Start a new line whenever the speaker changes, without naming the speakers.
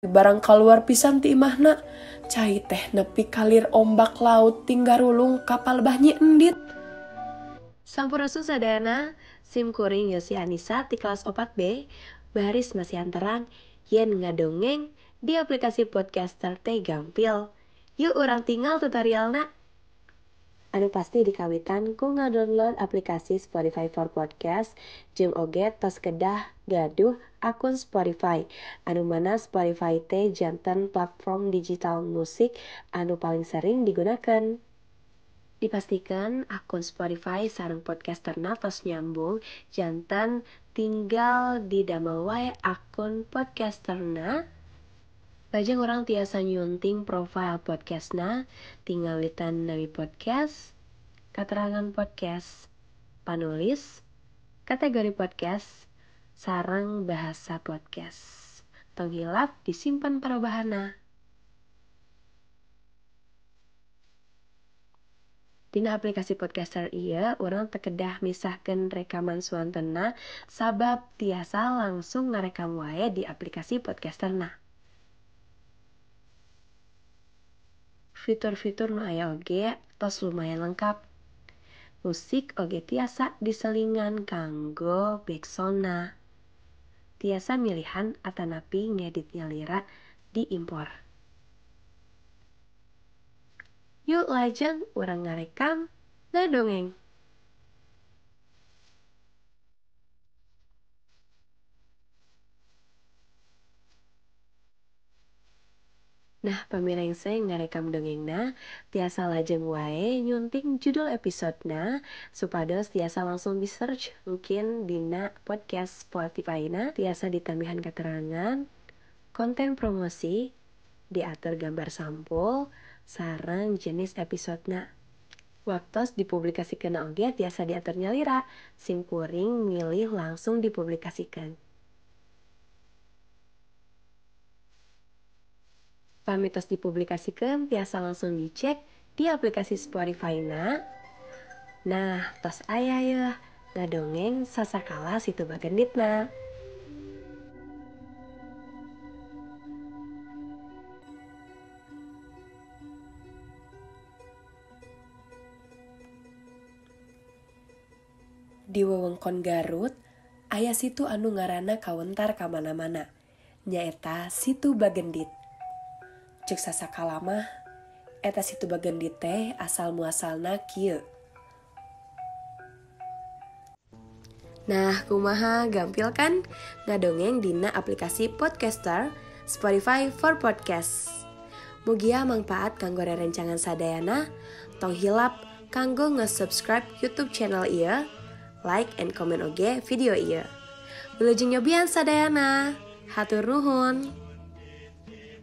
Barang kaluar pisan ti imahna, cai teh nepi kalir ombak laut tinggarulung kapal bah Nyi Endit.
Sampurasun sadayana, sim kuring Yosi Anisa ti kelas 4B, baris masihan terang yen ngadongeng di aplikasi podcaster teh gampil. Yuk urang tinggal tutorialna. Anu pasti dikawitan ku ngadownload aplikasi Spotify for Podcast jeung oge tos kedah gaduh akun Spotify. Anu mana Spotify teh janten platform digital musik anu paling sering digunakan. Dipastikan akun Spotify sareng podcasterna tos nyambung, janten tinggal didamel wae akun podcasterna. Lajeng urang tiasa nyunting profil podcastna, tinggal witan nami podcast, katerangan podcast, panulis, kategori podcast, sareng bahasa podcast. Tong hilap disimpan perubahanna. Dina aplikasi podcaster ieu urang teu kedah misahkeun rekaman suantenna sabab tiasa langsung ngarekam wae di aplikasi podcasterna. Fitur-fitur nu aya oge tos lumayan lengkap. Musik oge tiasa diselingan kanggo backsoundna. Tiasa milihan atanapi ngedit nyalira diimpor. Yuk lajeng urang ngarekam ngadongeng. Nah, pamirengse ngarekam dongengna tiasa lajeng wae nyunting judul episodena supados tiasa langsung di search mungkin dina podcast Spotify-na, tiasa ditambihan keterangan, konten promosi, diatur gambar sampul, sareng jenis episodena. Waktos dipublikasikeun oge tiasa diatur nyalira, sim kuring milih langsung dipublikasikeun. Pami tos dipublikasikeun tiasa langsung dicek di aplikasi Spotify-na. Nah, tos aya yeuh ngadongeng sasakala Situ Bagenditna.
Di wewengkon Garut, aya situ anu ngaranna kawentar ka mana-mana, nyaeta Situ Bagendit. Ceuk sasakala mah, eta Situ Bagendit teh asal muasalna kieu.
Nah, kumaha gampil kan ngadongeng dina aplikasi podcaster Spotify for Podcast. Mugia mangpaat kanggo rerencangan sadayana, tong hilap kanggo nge-subscribe YouTube channel ieu, like and comment oge video ieu. Wilujeng nyobian sadayana. Hatur nuhun.